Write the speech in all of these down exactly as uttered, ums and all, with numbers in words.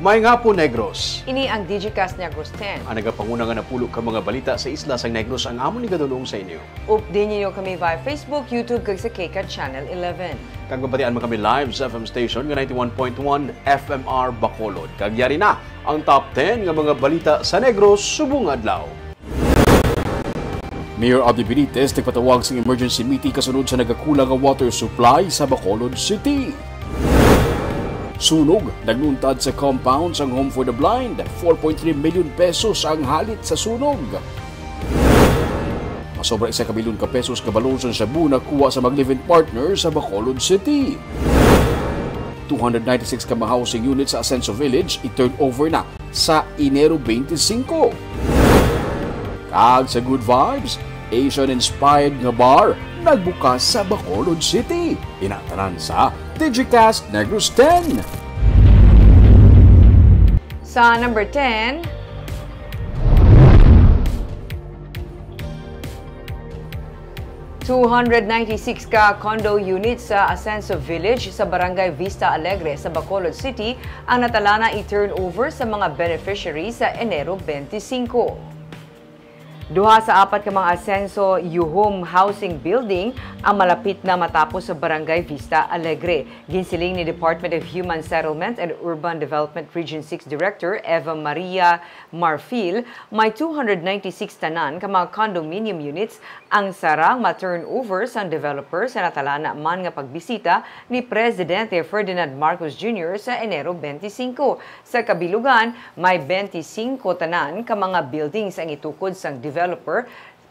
Maayong hapon, Negros. Ini ang Digicast Negros ten. Ang nagapanguna nga napulo ka mga balita sa isla sang Negros ang amon igadulong sa inyo. Update ninyo kami via Facebook, YouTube, kag sa KCAT Channel eleven. Kag mabatian man kami live sa F M station nga ninety-one point one F M R Bacolod. Kag yari na ang top ten nga mga balita sa Negros subong adlaw. Mayor Abdi Benitez nagpatawag sing emergency meeting kasunod sa nagakulang nga water supply sa Bacolod City. Sunog nagluntad sa compound sang Home for the Blind, four point three million pesos ang halit sa sunog. Masobra isa ka milyon ka pesos nga balor sang shabu nakuha sa mag-live-in partner sa Bacolod City. Two hundred ninety-six ka mga housing units sa Asenso Village i-turnover na sa Enero twenty-five. Kag sa Good Vibes, Asian-inspired nga bar nagbukas sa Bacolod City. Ina tanan sa Digicast Negros ten. Sa number ten, two hundred ninety-six ka condo units sa Asenso Village sa Barangay Vista Alegre sa Bacolod City ang natalana i-turnover sa mga beneficiaries sa Enero twenty-five. Duha sa apat ka mga Asenso Yuhum housing building ang malapit na matapos sa Barangay Vista Alegre. Ginsiling ni Department of Human Settlement and Urban Development Region six Director Eva Maria Marfil, may two hundred ninety-six tanan ka mga condominium units ang sarang ma-turnover sang developer sa natalana man nga pagbisita ni Presidente Ferdinand Marcos Junior sa Enero twenty-five. Sa kabilugan, may twenty-five tanan ka mga buildings ang itukod sang developer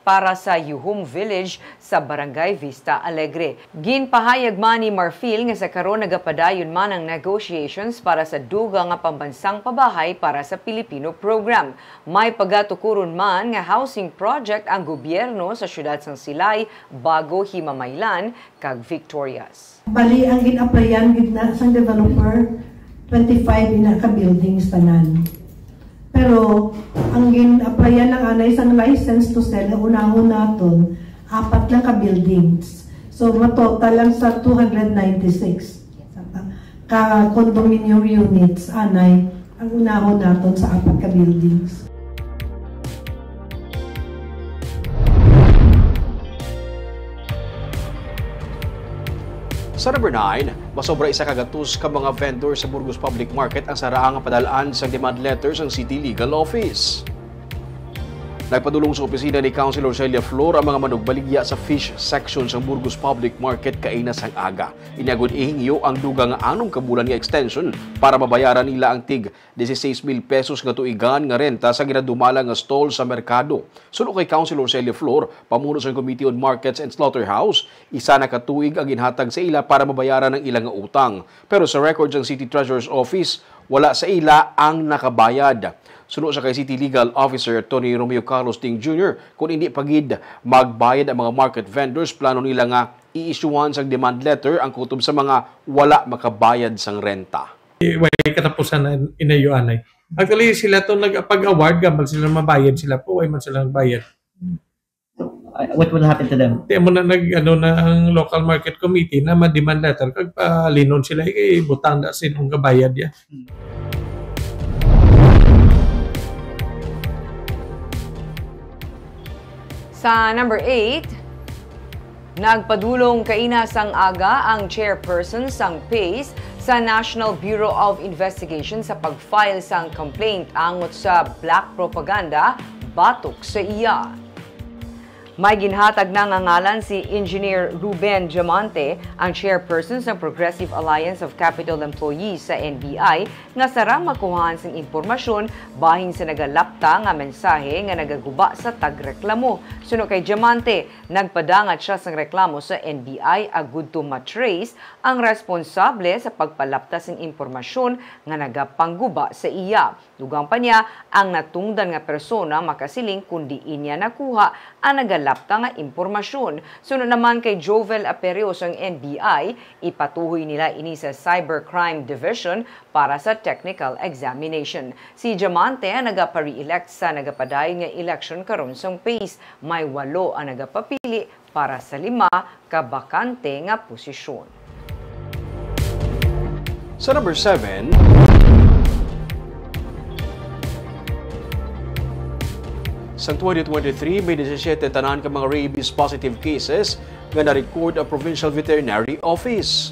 para sa Yuhum Village sa Barangay Vista Alegre. Ginpahayag man ni Marfil nga sa karon nagapadayon man ang negotiations para sa dugang nga pambansang pabahay para sa Pilipino program. May pagatukuron man nga housing project ang gobyerno sa siyudad sang Silay, Bago, Himamaylan, kag Victorias. Bali, ang gin-applyan gid na sang developer, twenty-five ina ka buildings tanan. Pero ang gin-applyan lang anay sang license to sell, ang unahon naton, apat lang ka buildings. So, matotal lang sa two hundred ninety-six ka condominium units anay ang unahon naton sa apat ka buildings. Sa number nine, masobra isa ka gatos ka mga vendor sa Burgos Public Market ang sara nga padal-an sang demand letter sang City Legal Office. Nagpadulong sa opisina ni Councilor Celia Flor ang mga manugbaligya sa fish section sang Burgos Public Market kaina sang aga. Inya gid ihingyo ang dugang nga anom ka bulan nga extension para mabayaran nila ang tig dieciséis mil pesos nga tuigan nga renta sa ginadumala nga stall sa merkado. Suno kay Councilor Celia Flor, pamuno sang Committee on Markets and Slaughterhouse, isa na ka tuig ang ginhatag sa ila para mabayaran ang ila nga utang. Pero sa record sang City Treasurer's Office, wala sa ila ang nakabayad. Suno sa kay City Legal Officer Attorney Romeo Carlos Ting Junior, kung hindi pa gid magbayad ang mga market vendors, plano nila nga i-issuehan sang demand letter ang kutob sa mga wala makabayad sang renta. Way katapusan na inayuanay. Actually, sila to nagpag-award, gambal sila mabayad sila po, way man sila nagbayad. So, uh, what will happen to them? Ti amo na nag, ano na ang local market committee na ma-demand letter, kag palinon sila, eh, butang na sinong gabayad ya. Sa number eight, nagpadulong kaina sang aga ang chairperson sang PACE sa National Bureau of Investigation sa pag-file sang complaint angot sa black propaganda batok sa iya. May ginhatag na nga ngalan si Engineer Ruben Diamante, ang chairperson sang Progressive Alliance of Capitol Employees sa N B I, nga sarang makuhaan sing impormasyon bahin sa nagalapta nga mensahe nga nagaguba sa tagreklamo. Suno kay Diamante, nagpadangat sia sang reklamo sa N B I agud to ma-trace ang responsable sa pagpalapta sing impormasyon nga nagapangguba sa iya. Dugang pa niya, ang natungdan nga persona makasiling kon diin niya nakuha ang nagalapta nga impormasyon. Suno naman kay Jovel Aperio sang N B I, ipatuhoy nila ini sa Cybercrime Division para sa technical examination. Si Diamante ang nagapa-re-elect sa nagapadayon nga election karon sang PACE. May walo ang nagapapili para sa lima ka bakante nga posisyon. Sa number seven, Sang twenty twenty-three, may disisiete tanan ka mga rabies positive cases nga na-record ang Provincial Veterinary Office.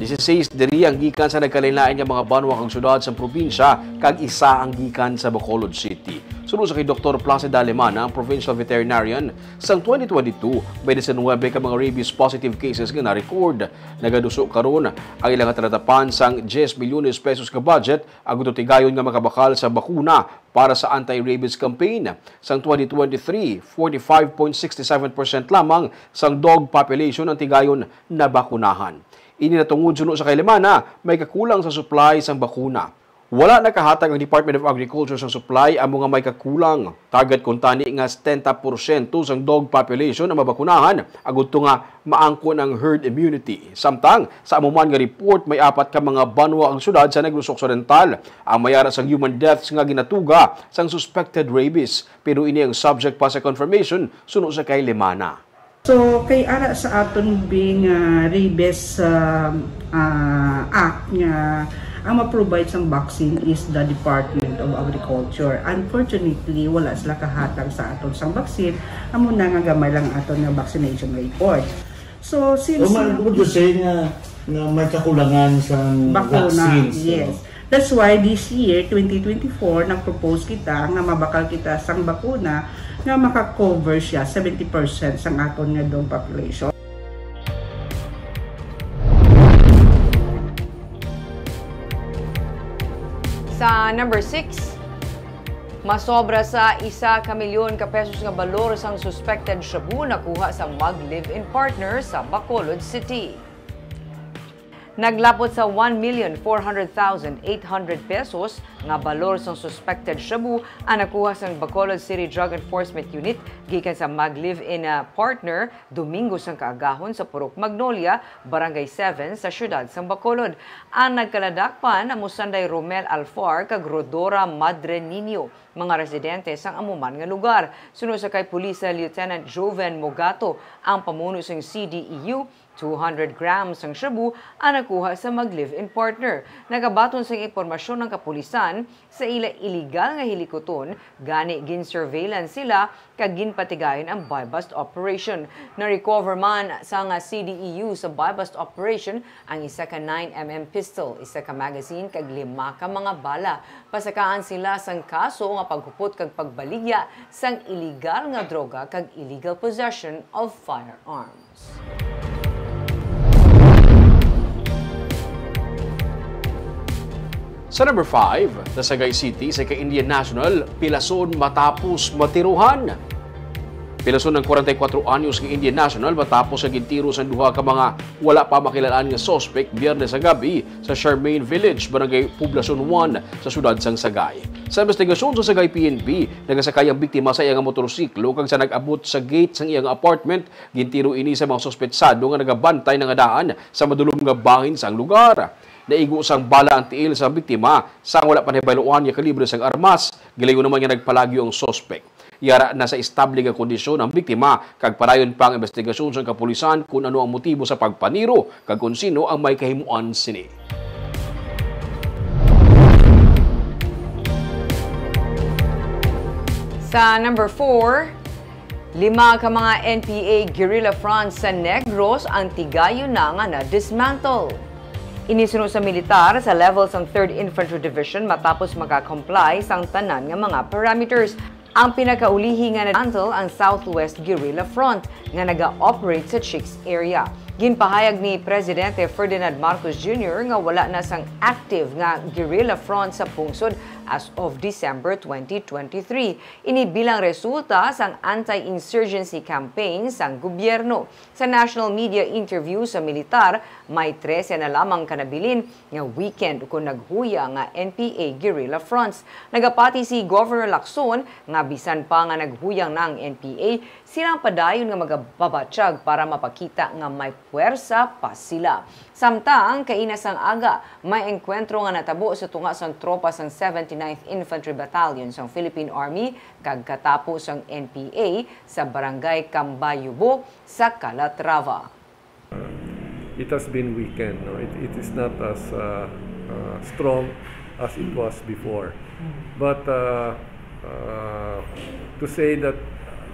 Disisais diri ang gikan sa nagkalain-lain nga mga banwa kag syudad sang probinsya, kag isa ang gikan sa Bacolod City. Suno sa kay Doktor Placida Alemana, ang provincial veterinarian, sang twenty twenty-two, may diecinuebe ka mga rabies positive cases nga na-record. Nagaduso karon ang ilang talatapan sang diyes milyones pesos ka budget ang tigayon nga makabakal sa bakuna para sa anti-rabies campaign. Sang twenty twenty-three, forty-five point six seven percent lamang sang dog population ang tigayon nabakunahan. Ini natungod, suno sa kay Alemana, may kakulang sa supply sang bakuna. Wala nakahatag ang Department of Agriculture sang supply amo nga may kakulang. Target kuntani nga setenta porsyento sang dog population ang mabakunahan, agud to nga maangkon ang herd immunity. Samtang, sa amo man nga report, may apat ka mga banwa ang syudad sa Negros Occidental ang may ara sang human deaths nga ginatuga sang suspected rabies, pero ini ang subject pa sa confirmation, suno sa kay Alemana. So, kay ara sa aton bing, ah, rabies, ah, ah, act nga ang ma-provide sang vaccine is the Department of Agriculture. Unfortunately, wala sila kahatag sa aton sang vaccine. Amo na nga gamay lang aton nga vaccination record. So, since So, man, would you say nga, nga may kakulangan sa Bakuna, vaccines, no? Yes. That's why this year, twenty twenty-four, nag-propose kita nga mabakal kita sang bakuna nga maka-cover siya seventy percent sang aton nga dog population. Sa number six, masobra sa isa ka milyon ka pesos nga balor sang suspected shabu nakuha sa mag-live-in partner sa Bacolod City. Naglapot sa one million four hundred thousand eight hundred pesos nga balor sang suspected shabu ang nakuha sang Bacolod City Drug Enforcement Unit gikan sa mag-live-in, ah, partner Domingo sang kaagahon sa Purok Magnolia, Barangay seven sa siyudad sang Bacolod. Ang nagkaladak-an amo sanday Romel Alfar kag Rodora Madre Niño, mga residente sang amo man nga lugar. Suno sa kay Pulisa Lieutenant Joven Mogato, ang pamuno sang C D E U, two hundred grams sang shabu ang nakuha sa mag-live-in partner. Nagabaton sang impormasyon ang kapulisan sa ila iligal nga hilikuton, gani gin-surveillance sila kag ginpatigayon ang buy-bust operation. Na-recover man sang C D E U sa buy-bust operation ang isa ka nine M M pistol, isa ka magazine kag lima ka mga bala. Pasakaan sila sang kaso nga paghupot kag pagbaligya sang iligal nga droga kag illegal possession of firearms. Sa number five, sa Sagay City, isa ka Indian national pilason matapos matiruhan. Pilason ang kwarenta y kuwatro anyos nga Indian national matapos nga gintiro sang duha ka mga wala pa makilal-an nga suspect Biyernes sa gabi sa Charmaine Village, Barangay Poblacion one, sa siyudad sang Sagay. Sa investigasyon sa Sagay P N P, nagasakay ang biktima sa iyang motorsiklo kag sa nag-abot sa gate sang iyang apartment, gintiro ini sa mga suspetsado nga nagabantay na nga daan sa madulom nga bahin sang lugar. Naigo sang bala ang tiil sang biktima, sang wala pa nahibaluan nga kalibre sang armas. Gilayon naman nga nagpalagyo ang suspek. Yara na sa estable nga kondisyon ang biktima, kag padayon pa ang investigasyon sang kapulisan kon ano ang motibo sa pagpaniro kag kon sino ang may kahimuan sini. Sa number four, lima ka mga N P A guerrilla fronts sa Negros ang tigayon na nga na-dismantle. Ini suno sa militar sa level sang Third Infantry Division matapos maka-comply sang tanan nga mga parameters. Ang pinakaulihi nga na-dismantle ang Southwest Guerrilla Front nga naga-operate sa Chicks area. Ginpahayag ni Presidente Ferdinand Marcos Junior nga wala na sang active nga guerrilla front sa pungsod as of December twenty twenty-three. Ini bilang resulta sang anti-insurgency campaign sang gobyerno. Sa national media interview sa militar, may trese na lamang ka nabilin nga weakened ukon naghuyang nga N P A guerrilla fronts. Nagapati si Governor Lacson nga bisan pa nga naghuyang na ang N P A, sila ang padayon nga magababatyag para mapakita nga may puwersa pa sila. Samtang kaina sang aga, may engkwentro nga natabo sa tunga sang tropa sang seventy-ninth Infantry Battalion sang Philippine Army kag katapo sang N P A sa Barangay Cambayubo sa Calatrava. It has been weakened, no? It, it is not as, uh, uh, strong as it was before. But, uh, Uh, to say that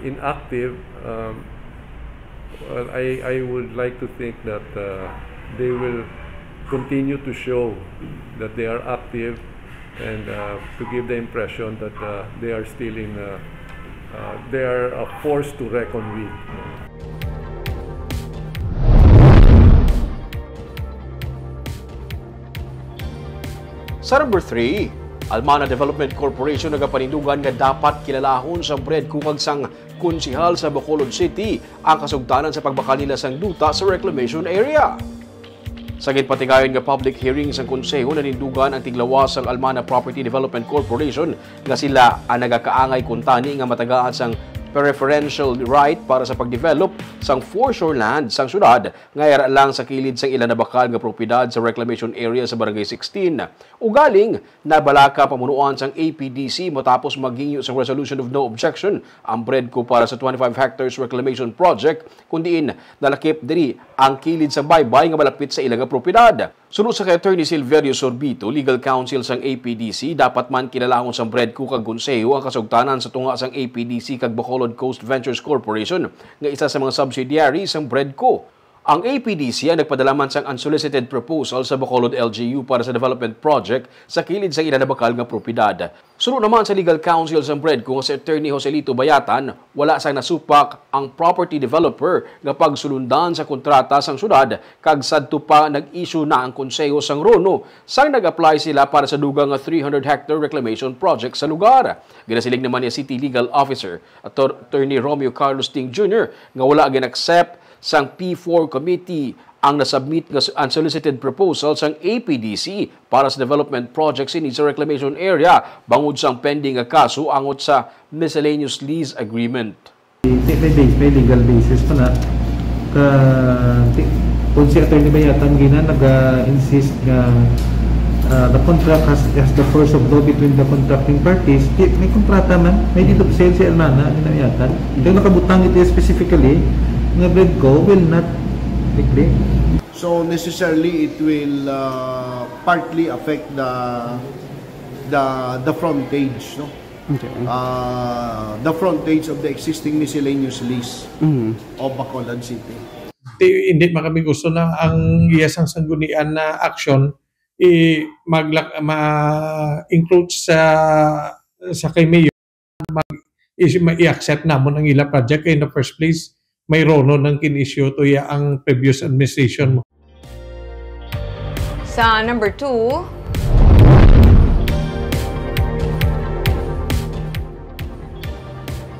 inactive, um, well, I, I would like to think that uh, they will continue to show that they are active and uh, to give the impression that uh, they are still in, uh, uh, they are a force to reckon with. Sa number three, Almana Development Corporation nagapanindugan nga dapat kilalahon sang BREDCO kag sang konsehal sa Bacolod City ang kasugtanan sa pagbakal nila sang duta sa reclamation area. Sa ginpatigayon nga public hearing sang konseho, nanindugan ang tiglawas sang Almana Property Development Corporation nga sila ang nagakaangay kuntani nga matagaan sang preferential right para sa pagdevelop sang foreshore land sang syudad nga yara lang sa kilid sang ila nabakal nga propiedad sa reclamation area sa Barangay sixteen. Ugaling, nabalaka ang pamunuan sang A P D C matapos maghingyo sang Resolution of No Objection ang BREDCO para sa twenty-five hectares reclamation project, kun diin nalakip diri ang kilid sang baybay nga malapit sa ila nga propiedad. Suno sa kay Attorney Silverio Sorbito, legal counsel sang A P D C, dapat man kilalahon sang BREDCO kag Konseho ang kasugtanan sa tunga sang A P D C kag Bacolod Coast Ventures Corporation nga isa sa mga subsidiary sang BREDCO. Ang A P D C ang nagpadala man sang unsolicited proposal sa Bacolod L G U para sa development project sa kilid sang ila nabakal nga propiedad. Suno naman sa legal counsel sang BREDCO nga si Attorney Joselito Bayatan, wala sang nasupak ang property developer nga pagsulundan sa kontrata sang syudad kag sadto pa nag-issue na ang konseho sang RONO sang nag-apply sila para sa dugang nga three hundred hectare reclamation project sa lugar. Ginasiling naman ni City Legal Officer Ator-, Attorney Romeo Carlos Ting Junior nga wala gin-accept sang P four committee ang nasubmit nga s-, unsolicited proposal sang A P D C para sa development project sini sa reclamation area bangod sang pending nga kaso angot sa miscellaneous lease agreement. Ti may base, may legal basis pa na. Ka, ti, kung si Attorney Bayatan gina naga-insist nga ah, the contract has, has the force of law between the contracting parties, ti, may kontrata man, may deed of sale si Almana, ano na yata. Kaya nakabutang ito specifically, nga BREDCO will not declare. So necessarily it will uh, partly affect the the the frontage, no? Okay. Uh, the frontage of the existing miscellaneous lease Mhm. of Bacolod City. Di, hindi man kami gusto na ang iya sang sanggunian na action i maglak ma-encroach sa sa kay Mayor mag is ma-accept namon ang ila project kay in the first place may RONO nang kin-issue to iya ang previous administration mo. Sa number two,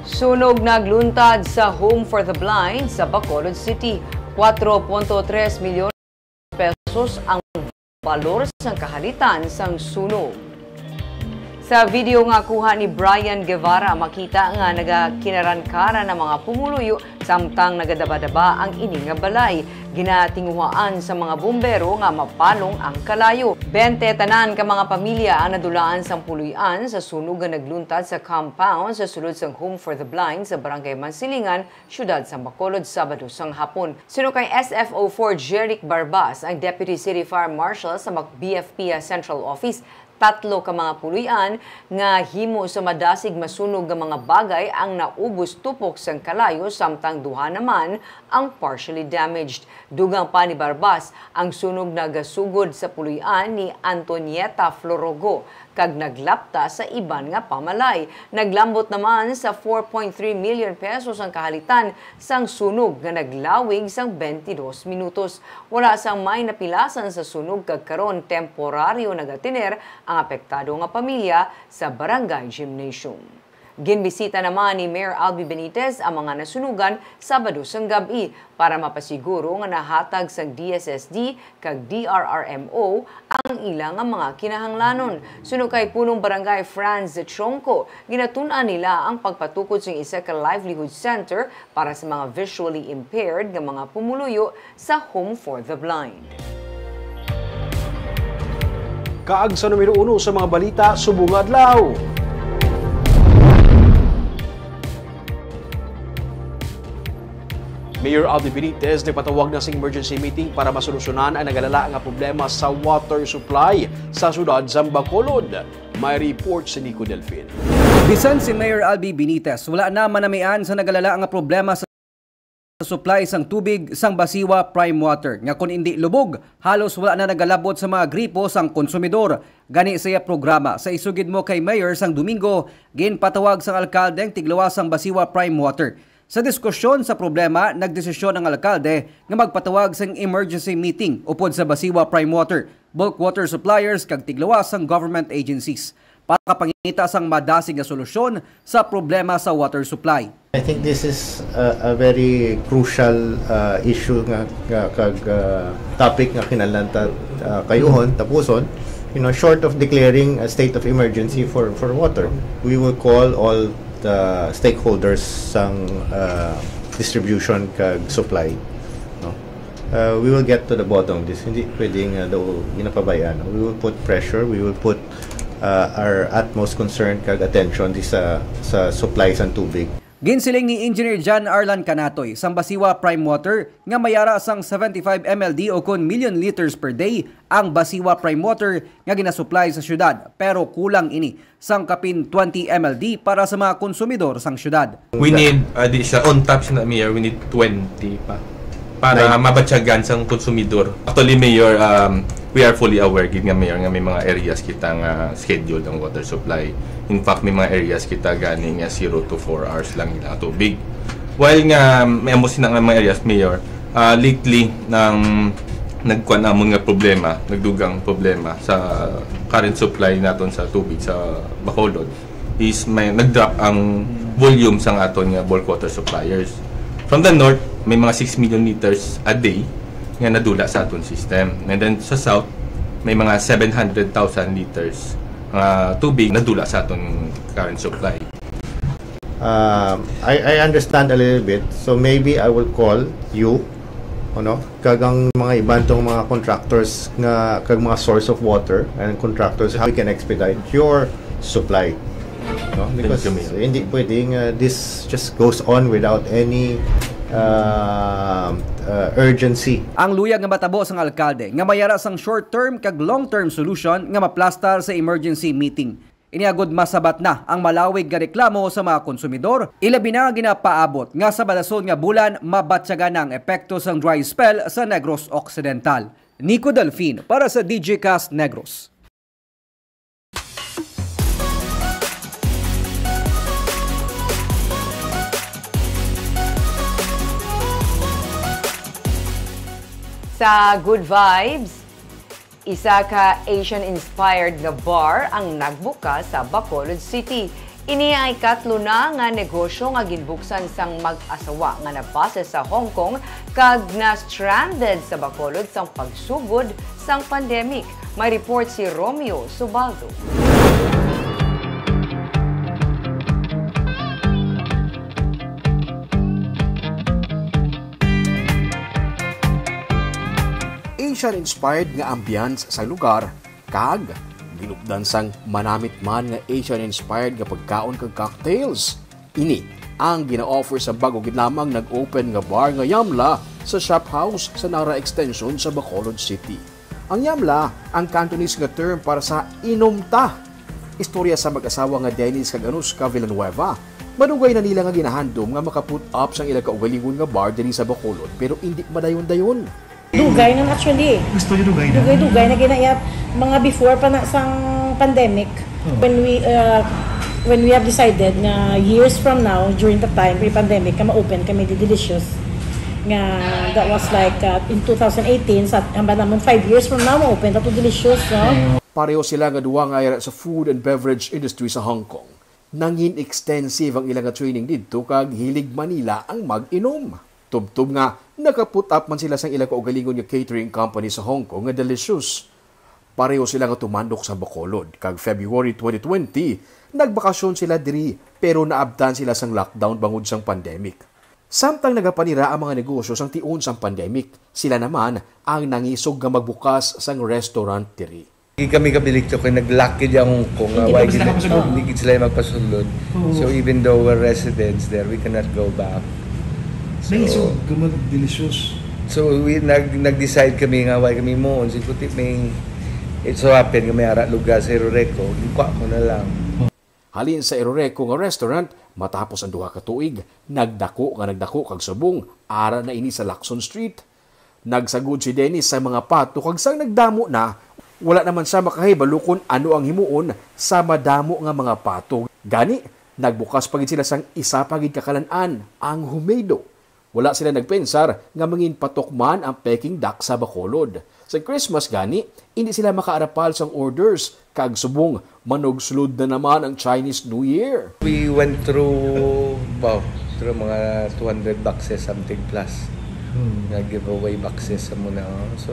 sunog nagluntad sa Home for the Blind sa Bacolod City. Kwatro punto tres milyon pesos ang balor sang kahalitan sang sunog. Sa video nga kuha ni Brian Guevara, makita nga nagakinarankaran ang mga pumuluyo samtang nagadabadaba ang ini nga balay. Ginatinguhaan sa mga bumbero nga mapalong ang kalayo. Bente tanan ka mga pamilya ang nadulaan sang puloy-an sa sunog nga nagluntad sa compound sa sulod sang Home for the Blind sa Barangay Mansilingan, Siyudad sang Bacolod, Sabado sang hapon. Suno kay S F O four Jeric Barbas, ang Deputy City Fire Marshal sa Mac-, B F P Central Office, tatlo ka mga puloy-an nga himo sa madasig masunog nga mga bagay ang naubos tupok sang kalayo, samtang duha naman ang partially damaged. Dugang pa ni Barbas, ang sunog nagasugod sa puloy-an ni Antonieta Florogo kag naglapta sa iban nga pamalay. Naglambot naman sa four point three million pesos ang kahalitan sang sunog nga naglawig sang twenty-dos minutos. Wala sang may napilasan sa sunog kag karon temporaryo nagatiner ang apektado nga pamilya sa Barangay Gymnasium. Ginbisita naman ni Mayor Albee Benitez ang mga nasunugan Sabado sang gab-i para mapasiguro nga nahatag sang D S S D kag D R R M O ang ila nga mga kinahanglanon. Suno kay Punong Barangay Franz Tronco, ginatun-an nila ang pagpatukod sang isa ka livelihood center para sa mga visually impaired nga mga pumuluyo sa Home for the Blind. Kaag sa numero uno sa mga balita subong nga adlaw. Mayor Albee Benitez nagpatawag na sing emergency meeting para masolusyonan ang nagalala nga problema sa water supply sa siyudad sa Bacolod. May report si Nico Delfin. Bisan si Mayor Albi Benitez, wala na manamian sa nagalala nga problema sa supply sang tubig sang Basiwa Prime Water, nga kon indi lubog, halos wala na nagalabot sa mga gripo sang konsumidor. Gani sa iya programa sa Isugid Mo kay Mayor sang Domingo, ginpatawag sang alkalde ang tigluwas sang Basiwa Prime Water. Sa diskusyon sa problema, nagdesisyon ang alkalde nga magpatawag sang emergency meeting upod sa Basiwa Prime Water, bulk water suppliers kag tigluwas sang government agencies para makapangita sang madasig nga solusyon sa problema sa water supply. I think this is a, a very crucial uh, issue nga, nga kag uh, topic nga kinahanglan ta uh, kayuhon, tapuson. You know, short of declaring a state of emergency for for water, we will call all the stakeholders sang uh, distribution kag supply. No? Uh, we will get to the bottom of this. Hindi pwedeng uh, daw ginapabayaan. We will put pressure, we will put uh, our utmost concern kag attention di sa sa supply sang tubig. Ginsiling ni Engineer John Arlan Canatoy sang Basiwa Prime Water nga may ara sang seventy-five M L D o kon million liters per day ang Basiwa Prime Water nga ginasupply sa syudad, pero kulang ini sang kapin twenty M L D para sa mga konsumidor sang syudad. We need, uh, di siya, on top siya na, Mayor, we need twenty pa para Right. mabatyagan sang konsumidor. Actually, Mayor, um, we are fully aware gid nga, Mayor, nga may mga areas kita nga scheduled ang water supply. In fact, may mga areas kita gani nga zero to four hours lang ila tubig. While nga may amo sina nga mga areas, Mayor, uh, lately nang nagkuan amon nga problema, nagdugang problema sa current supply naton sa tubig sa Bacolod is may nag-drop ang volume sang aton nga bulk water suppliers. From the north, may mga six million liters a day nga nadula sa aton system. And then sa south, may mga seven hundred thousand liters nga tubig nadula sa aton current supply. Um, I, I understand a little bit. So maybe I will call you, ano, kag ang mga iban tong mga contractors nga kag mga source of water and contractors, how we can expedite your supply. No? Because Thank you, Mayor. hindi pwedeng uh, this just goes on without any uh, uh, urgency. Ang luyag nga matabo sang alkalde nga may ara sang short-term kag long-term solution nga maplastar sa emergency meeting. Ini agud masabat na ang malawig nga reklamo sa mga konsumidor, ilabi na nga ginapaabot nga sa balason nga bulan mabatyagan na ang epekto sang dry spell sa Negros Occidental. Nico Delfin para sa D J Cast Negros. Sa Good Vibes, isa ka Asian-inspired nga bar ang nagbukas sa Bacolod City. Ini ang ikatlo na nga negosyo nga ginbuksan sang mag-asawa nga nabase sa Hong Kong kag na-stranded sa Bacolod sang pagsugod sang pandemic. May report si Romeo Subaldo. Asian-inspired nga ambience sa lugar kag ginupdan sang manamit man nga Asian-inspired nga pagkaon kag cocktails. Ini ang gina-offer sa bago gid lamang nag-open nga bar nga Yamla sa Shop House sa Nara Extension sa Bacolod City. Ang Yamla, ang Cantonese nga term para sa inom ta. Istorya sa mag-asawa nga Dennis kag Anuska Villanueva. Madugay na nila nga ginahandom nga maka-put up sang ila kaugalingon nga bar diri sa Bacolod, pero indi madayon-dayon. Dugay na actually. Gusto niyo dugay na? Dugay-dugay na ginayat. Mga before pa na sang pandemic, oh. When we uh, when we have decided nga years from now, during the time pre-pandemic, ka ma-open kami di Delicious. Nga that was like uh, in two thousand eighteen, sa hamba naman five years from now, ma-open na to Delicious, no? Pareho sila nga duwa nga sa food and beverage industry sa Hong Kong. Nangin extensive ang ila nga training didto kag hilig Manila ang mag-inom. Tubtob nga naka-put up man sila sang ila kaugalingon nga catering company sa Hong Kong nga Delicious. Pareho sila nga tumandok sa Bacolod kag February twenty twenty, nagbakasyon sila diri pero naabtan sila sang lockdown bangod sang pandemic. Samtang nagapanira ang mga negosyo sang tion sang pandemic, sila naman ang nangisog nga magbukas sang restaurant diri. Di kami kabilik to kay nag-lock gid ang Hong Kong nga Hindi why pa sila gid nakapasulod. Hindi gid sila magpasulod. Oo. So even though we're residents there, we cannot go back. So, Naisog ka mag-delicious. So we nag nag-decide kami nga why kami mo si kuti may it so happen nga may ara lugar sa Iroreco, gikuha ko na lang. Halin sa Eroreco nga restaurant, matapos ang duha ka tuig, nagdako nga nagdako kag subong ara na ini sa Lacson Street. Nagsagod si Dennis sa mga pato kag sang nagdamo na, wala naman siya makahibalo kon ano ang himuon sa madamo nga mga pato. Gani, nagbukas pa gid sila sang isa pa gid ka kalan-an, ang Humado. Wala sila nagpensar nga mangin patok man ang Peking duck sa Bacolod. Sa Christmas gani, hindi sila makaarapal sang orders, kag subong manugslod na naman ang Chinese New Year. We went through, wow, through mga two hundred boxes, something plus. Hmm. Nga giveaway boxes sa muna. Oh. So,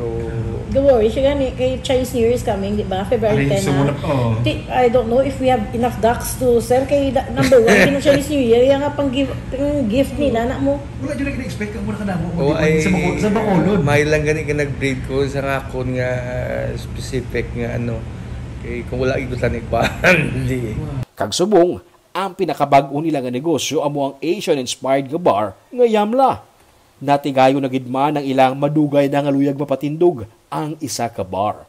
Gawa, siya gani, kay Chinese New Year is coming, di ba? February ten na. Oh. I don't know if we have enough ducks to sell kay number one, kay Chinese New Year, yung nga pang gift nila na mo. Wala dyan na expect ang muna kanamo. Oh, ay, sa Bacolod. May lang gani ka nag-breed ko sa akon nga specific nga ano. Kay kung wala igutan ni Kwan, di. Kag subong, ang pinakabag-o nila nga negosyo amo ang Asian-inspired nga bar nga Yamla. Natigayon na gid man ang ilang madugay na nga luyag mapatindog ang isa ka bar.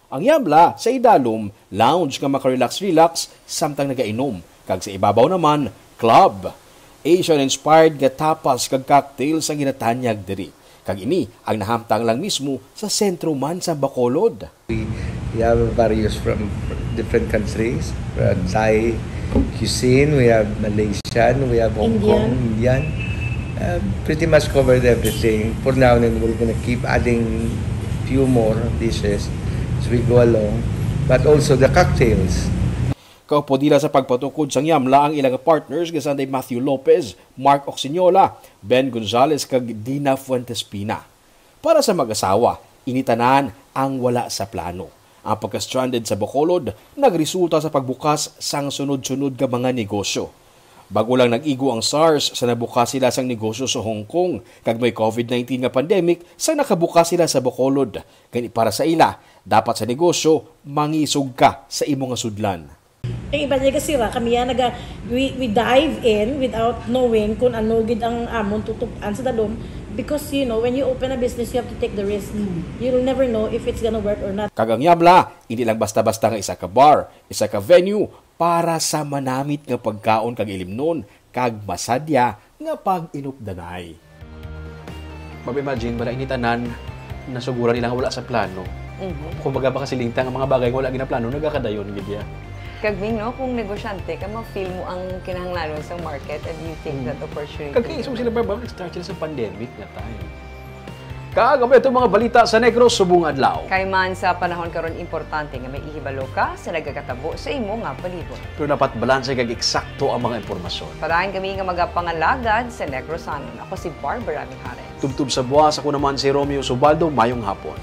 Ang Yamla sa idalom, lounge nga maka-relax-relax samtang nagainom, kag sa ibabaw naman, club. Asian-inspired nga tapas kag cocktails ang ginatanyag diri, kag ini ang nahamtang lang mismo sa sentro man sa Bacolod. We have various from different countries, uh, Thai cuisine, we have Malaysian, we have Hong Indian. Kong, Indian. Uh, pretty much covered everything for now, and we're gonna keep adding few more dishes as we go along, but also the cocktails. Kaupod nila sa pagpatukod sang Yamla ang ilang partners nga sanday Matthew Lopez, Mark Oxeñola, Ben Gonzalez kag Dina Fuentes Pina. Para sa mag-asawa, ini tanan ang wala sa plano. Ang pagka-stranded sa Bacolod nagresulta sa pagbukas sang sunod-sunod nga mga negosyo. Bago lang nag-igo ang SARS sa nabukas sila sang negosyo sa Hong Kong, kag may COVID nineteen nga pandemic sa nakabukas sila sa Bacolod. Gani para sa ila, dapat sa negosyo, mangisog ka sa imo nga sudlan. Ang iba niya gasira, kami yan, naga, we, we dive in without knowing kung ano gid ang amon tutub-an sa dalom. Because, you know, when you open a business, you have to take the risk. You'll never know if it's gonna work or not. Kag ang Yamla, hindi lang basta-basta nga isa ka bar, isa ka venue para sa manamit nga pagkaon kag ilimnon, kag masadya nga pag-inupdanay. Mag-imagine, bara ini tanan, nasuguran nila nga wala sa plano. Mhm. Kumbaga, makasiling ta nga mga bagay nga wala ginaplano, nagakadayon gid ya. Kag Ming, no, kung negosyante ka, ma-feel mo ang kinahanglanon sa market and you take Mm. that opportunity. Kag isog sila, ba, nag-start sila sa pandemic nga time. Kag amo itong mga balita sa Negros subong adlaw. Kay man sa panahon karon, importante nga may ihibalo ka sa nagakatabo sa imo nga palibot. Pero dapat balanse kag eksakto ang mga impormasyon. Padayon kami nga magapangalagad sa Negrosanon. Ako si Barbara Mijares. Tubtob sa buwas, ako naman si Romeo Subaldo. Mayong hapon.